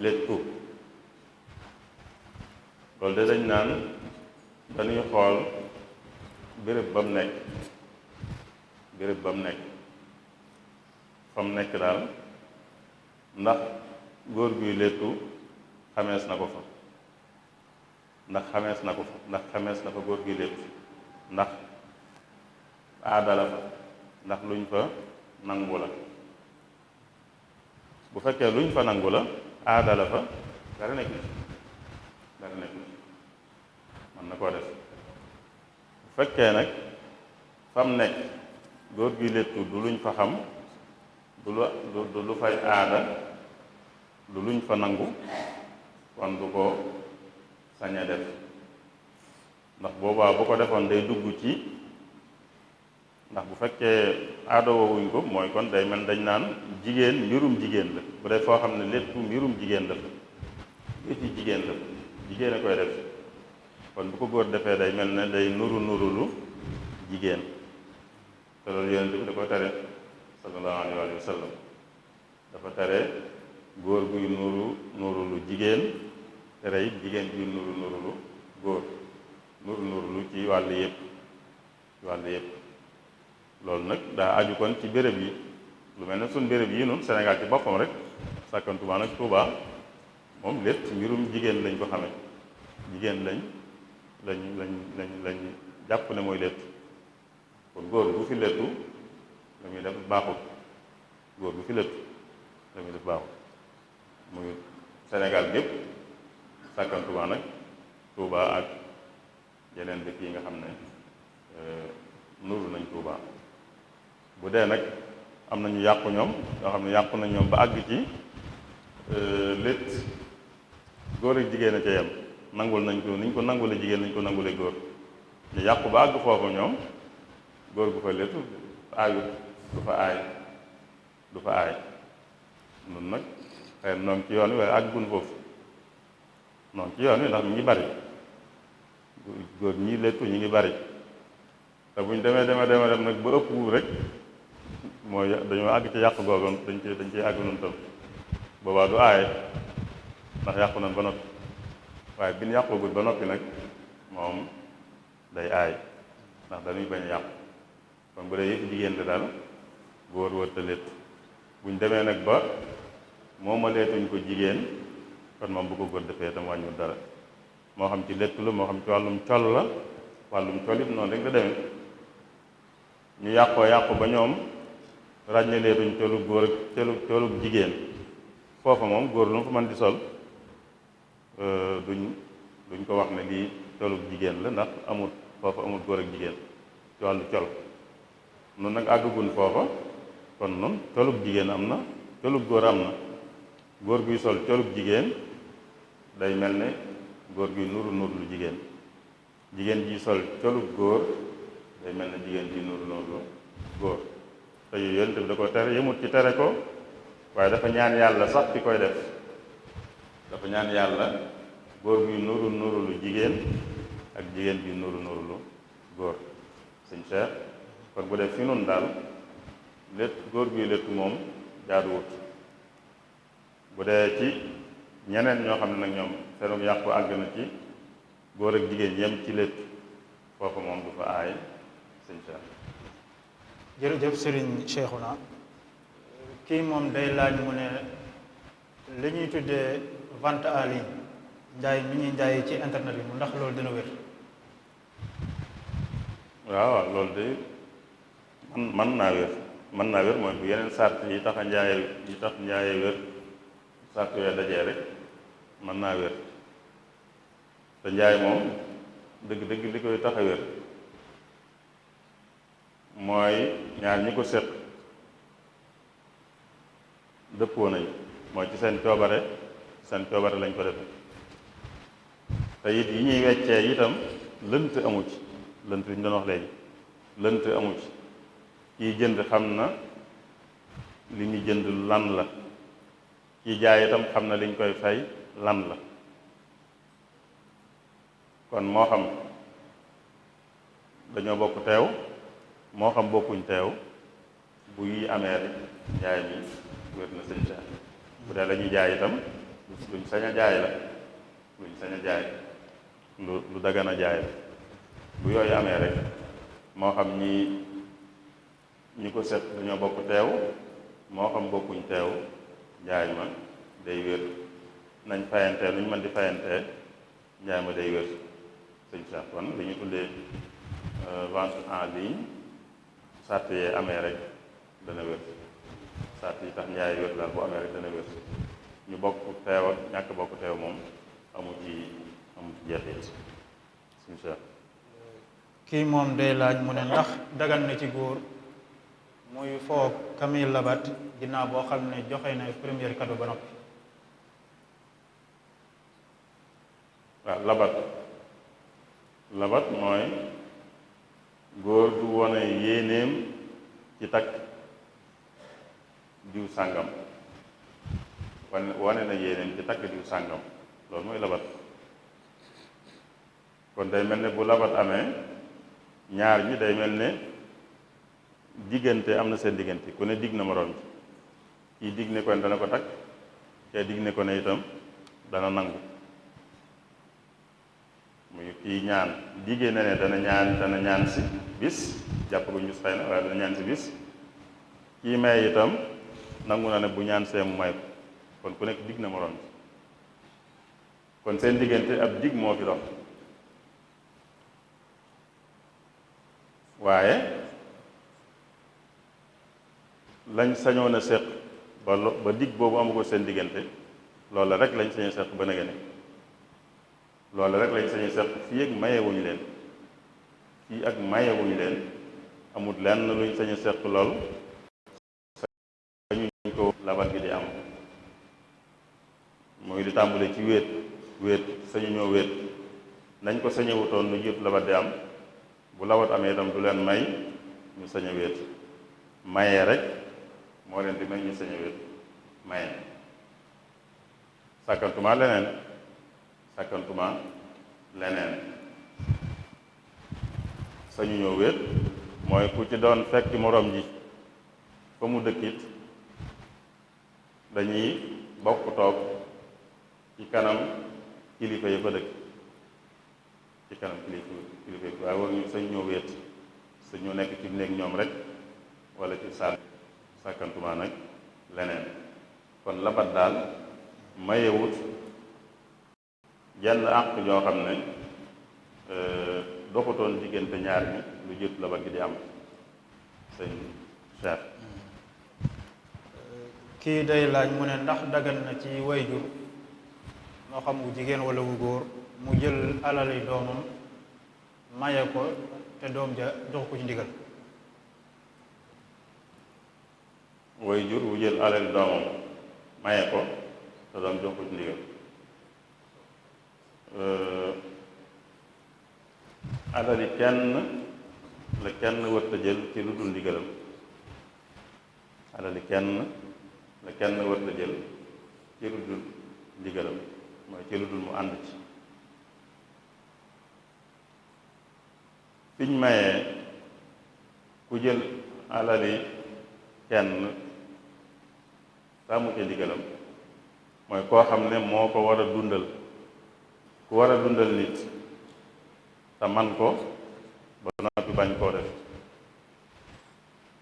léttu loolu de dañ naan dañuy xool béréb ba mu nekk béréb ba mu nekk fa mu nekk daal ndax góor guy léttu xamees na ko fa ndax xamees na ko fa ndax xamees na fa góor guy léttu ndax aada la fa ndax luñ fa nangu la bu fekkee luñ fa nangu la aada la fa dara nekk dara nekk mën na koo def bu fekkee nag fam nekk góor gi léttu du luñ fa xam du lu fay aada du luñ fa nangu kon du ko sañ a def ndax boobaa bu ko defoon day dugg ci ndax bu fekkee aada woowuñ ko mooy kon day mel dañ naan jigéen mbirum jigéen la bu dee foo xam ne léttu mbirum jigéen la yëfi jigéen la jigéen a koy def kon bu ko góor defee day mel ne day nurulu jigéen te loolu yonent bi da ko tere sallallahu alayhi wa sallam dafa tere góor guy nurulu jigéen tere it jigéen guy nurulu góor nurulu ci wàll yëpp loolu nag daa aju kon ci béréb yi lu mel ne suñ béréb yi noonu Sénégal ci boppam rek sàkkantuma nag Tuubaa moom lépp mbirum jigéen lañ ko xamee jigéen lañ jàpp ne mooy létt kon góor bu fi léttu la muy def baaxut góor bu fi léttu la muy def baaxut muy Sénégal gépp sàkkantuma nag Tuubaa ak yeneen dëkk yi nga xam ne nuru nañ Tuubaa bu dee nag am nañu yàqu ñoom yoo xam ne yàqu nañ ñoom ba àgg ci létt góor ak jigéen a ca yem nangul nañ ko niñ ko nangule jigéen nañ ko nangule góor ñu yàqu ba àgg foofu ñoom góor gu fa léttu aayut du fa aay nun nag xëy na noonu ci yoon wi waaye àggun foofu noonu ci yoon wi ndax ñu ngi bari góor ñi léttu ñu ngi bari te buñ demee dem nag ba ëpp wu rek mooy dañoo àgg ci yàq googu dañ ciy àgg nun tam boobaa du aaye ndax yàqu nañ ba noppi waaye bi ñu yàqoogul ba noppi nag moom day aay ndax dañuy bañ a yàqu kon bu dee yëpp jigéen la daal góor wërta létt buñ demee nag ba moom a leetuñ ko jigéen kon moom bu ko góor defee tam wàññul dara moo xam ci létt la moo xam ci wàllum col la wàllum col it noonu rek la demee ñu yàqu ba ñoom ràññaleetuñ colu góor ak colu jigéen foofa moom góor lu mu fa mën di sol duñ ko wax ne lii colu jigéen la ndax foofa amul góor ak jigéen ci wàllu col nun nag àggagun foofa kon nun colub jigéen am na colub góor am na góor guy sol colub jigéen day mel ne góor guy nuru lu jigéen jigéen ji sol colub góor day mel ne jigéen ji nuru góor te yu yonent bi da ko tere yëmut ci tere ko waaye dafa ñaan yàlla sax ci koy def dafa ñaan yàlla góor guy nuru lu jigéen ak jigéen bi nuru lu góor sëñ Cheikh kon bu def fi nun daal létt góor guy léttu moom jaaduwut bu dee ci ñeneen ñoo xam ne nag ñoom seenum yàqu àgg na ci góor ak jigéen yem ci létt foofu moom du fa aay sëñ Cheikh. jërëjëf Serigne Cheikhouna kii moom day laaj mu ne li ñuy tuddee vente en ligne njaay mi ñuy njaay ci internet bi mu ndax loolu dina wér. waaw loolu de mën naa wér mooy bu yeneen sart yi tax njaaye wér sart yooyu dajee rek mën naa wér te njaay moom dëgg-dëgg li koy tax a wér mooy ñaar ñi ko séq dëppoo nañ mooy ci seen coobare lañ ko defe te it yi ñuy weccee itam lënt amu ci lënt li ñu doon wax léegi lënt amu ci kiy jënd xam na li ñu jënd lan la kiy jaay itam xam na li ñu koy fay lan la kon moo xam dañoo bokk teew moo xam bokkuñ teew bu yi amee rek njaay mi wér na sëñ Cheikh bu dee la ñuy jaay itam luñ sañ a jaay la luñ sañ a jaay lu dagan a jaay la bu yooyu amee rek moo xam ñi ko set dañoo bokk teew moo xam bokkuñ teew njaay ma day wér nañ fayantee nuñ mën di fayantee njaay ma day wér sëñ Cheikh kon li ñu tuddee vente en ligne sart yee amee rek dana wér sart yi tax njaay wér daal bu amee rek dana wér ñu bokk teew ak ñàkk bokk teew moom amu ci jeexit sëñ Cheikh. kii moom day laaj mu ne ndax dagan na ci góor muy foog kami labat ginnaaw boo xam ne joxe na première cadeau ba noppi. waaw labat mooy góor du wone yéenéem ci takk diw sàngam wane na yéenéem ci takk diw sàngam loolu mooy labat kon day mel ne bu labat amee ñaar ñi day mel ne diggante am na seen diggante ku ne digg na moroom ji kii digg ne ko ne dana ko takk kee digg ne ko ne itam dana nangu muy kii ñaan diggee na ne dana ñaan si bis jàpp gu ñu xëy na waaye dana ñaan si bis kii may itam nangu na ne bu ñaan see mu may ko kon ku nekk digg na moroom ji kon seen diggante ab digg moo fi dox waaye lañ sañoon a séq ba digg boobu amu ko seen diggante loolu rek lañ sañu séq ba nëgëne loolu rek lañ sañu séq fii ak mayewuñu leen fii ak mayewuñu leen amut lenn luñ sañu séq lool sañuñ ko labat gi di am muy di tàmbale ci wéet sañu ñoo wéet nañ ko sañewutoon nu jiitu labat di am bu labat amee itam du leen may ñu sañ a wéet mayee rek moo leen di may ñu sañ a wéet maye sàkkantuma leneen sañu ñoo wéet mooy ku ci doon fekk moroom ji fa mu dëkkit dañuy bokk toog ci kanam kilifa yi fa dëkk ci kanam kilifa yi waaye war ñu sañ ñoo wéet sañ ñoo nekk ci néeg ñoom rek wala ci sàkkantuma nag leneen kon labat daal mayewut jenn àq joo xam ne doxutoon diggante ñaar ñi lu jiitu labat gi di am sëñ Cheikh. kii day laaj mu ne ndax dagan na ci wayjur moo xam wu jigéen wala wu góor mu jël alali doomam maye ko te doom ja jox ko ci ndigal. wayjur wu jël alali doomam maye ko te doom jox ko ci ndigal alali kenn la kenn wërta jël ci lu dul ndigalam alali kenn la kenn wërta jël ci lu dul ndigalam mooy ci lu dul mu ànd ci fiñ mayee ku jël alali kenn sàmmu ci ndigalam mooy koo xam ne moo ko war a dundal ku war a dundal nit te man ko ba noppi bañ koo def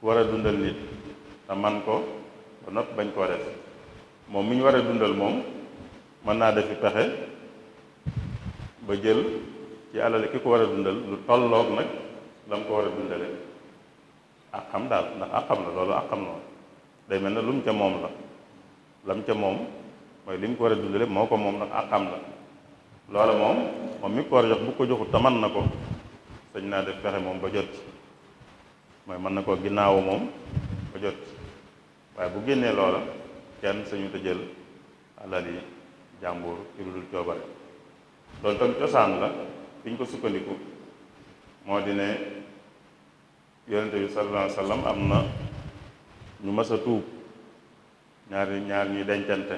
ku war a dundal nit te man ko ba noppi bañ koo def moom mi ñu war a dundal moom mën naa defi pexe ba jël ci alal ki ko war a dundal lu tolloog nag la mu ko war a dundale ak xam daal ndax ak xam la loolu ak xam noonu day mel ne lu mu ca moom la lam ca moom mooy li mu ko war a dundale moo ko moom nag ak xam la loola moom mi ko war a jox bu ko joxut te mën na ko sañ naa def pexe moom ba jot ci mooy mën na koo ginnaawu moom ba jot ci waaye bu génnee loola kenn sañu te jël alal yi jàmbur ci lu dul coobare loolu tam cosaan la fi ñu ko sukkandiku moo di ne yonente bi sallallahu alayhi wa sallam am na ñu mas a tuub ñaar ñuy dencante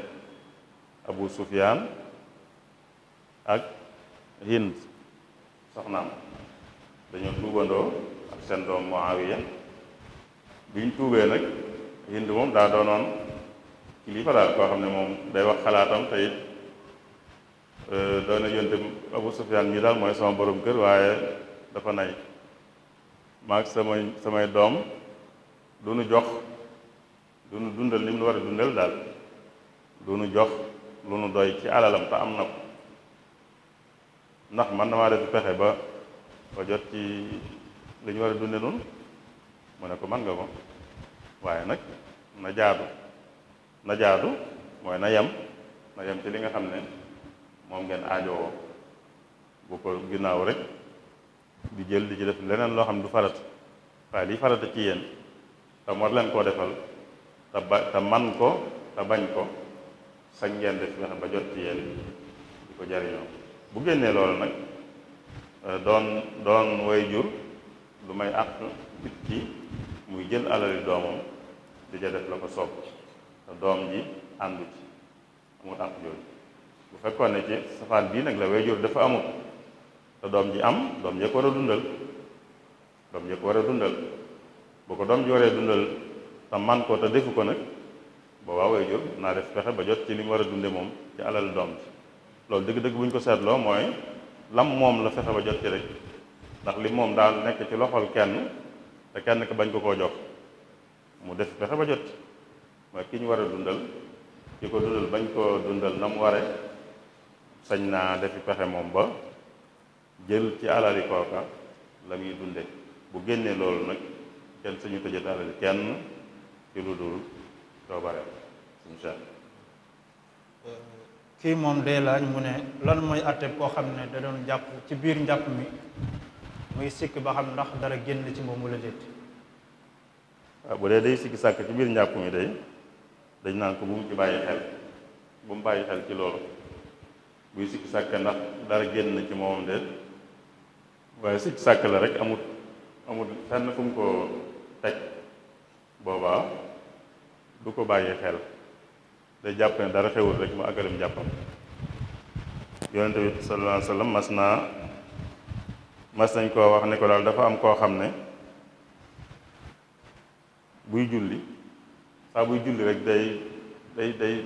Abu Sufyaan ak Hind soxnaam dañoo tuubandoo ak seen doom Muawiya bi ñu tuubee nag Hind moom daa doonoon kilifa daal koo xam ne moom day wax xalaatam te it doon na yonte Abu Sufyaan ñi daal mooy sama borom kër waaye dafa nay maag samay doom du nu jox du nu dundal li mu war a dundal daal du nu jox lu nu doy ci alalam te am na ko ndax man damaa def pexe ba jot ci li ñu war a dunde noonu mu ne ko man nga ko waaye nag na jaadu mooy na yem ci li nga xam ne moom ngeen aajowoo bu ko ginnaaw rek di jël di ci def leneen loo xam ne du farata waaye liy farata ci yéen te war leen koo defal te man ko te bañ ko sañ ngeen def fexe ba jot ci yéen di ko jariñoo bu génnee loolu nag doon way jur lu may àq nit ki muy jël alali doomam di ja def la ko soob te doom ji àndu ci amul àq jooju bu fekkoon ne ci safaan bii nag la way jur dafa amul te doom ji am doom ji ko war a dundal bu ko doom ji waree dundal te man ko te defu ko nag boobaa way jur naa def fexe ba jot ci li mu war a dunde moom ci alal doom ji loolu dëgg-dëgg bu ñu ko seetloo mooy lam moom la fexe ba jot ci rek ndax li moom daal nekk ci loxol kenn te kenn ko bañ ko koo jox mu def fexe ba jot ci mooy ki ñu war a dundal ki ko dundal bañ koo dundal na mu ware sañ naa defi pexe moom ba jël ci alali kooka la muy dunde bu génnee loolu nag kenn sañu tëjët alali kenn ci lu dul coobare insha kii moom day laaj mu ne lan mooy àtte koo xam ne da doon jàpp ci biir njàpp mi muy sikk ba xam ndax dara génn ci moom wala déet. waaw bu dee day sikki sàkk ci biir njàpp mi day dañ naan ko bu mu ci bàyyi xel bu mu bàyyi xel ci loolu buy sikki sàkk ndax dara génn ci moomam déet waaye sikki sàkk la rek amut fenn fu mu ko teg boobaa du ko bàyyi xel day jàpp ne dara xewul rek mu àggalem jàppam yonente bi sallallahu alayhi wa sallam mas nañ koo wax ne ko daal dafa am koo xam ne buy julli saa buy julli rek day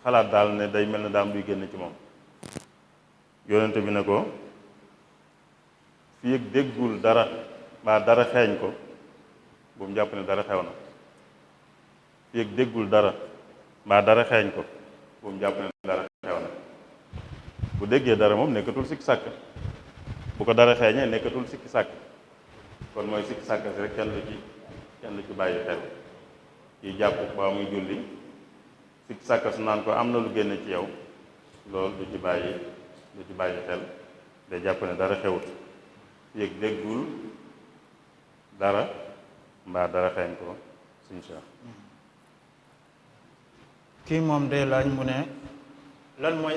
xalaat daal ne day mel ne daam luy génn ci moom yonente bi ne ko fii ak déggul dara mbaa dara xeeñ ko bu mu jàpp ne dara xew na fii ak déggul dara mbaa dara xeeñ ko bu mu jàpp ne dara xew na bu déggee dara moom nekkatul sikki sàkk bu ko dara xeeñee nekkatul sikki sàkk kon mooy sikki sàkk si rek kenn du ci bàyyi xel yi jàpp ba muy julli sikki sàkk su naan ko am na lu génne ci yow loolu du ci bàyyi xel day jàpp ne dara xewut yëg déggul dara mbaa dara xeeñ ko suñu Cheikh kii moom day laaj mu ne lan mooy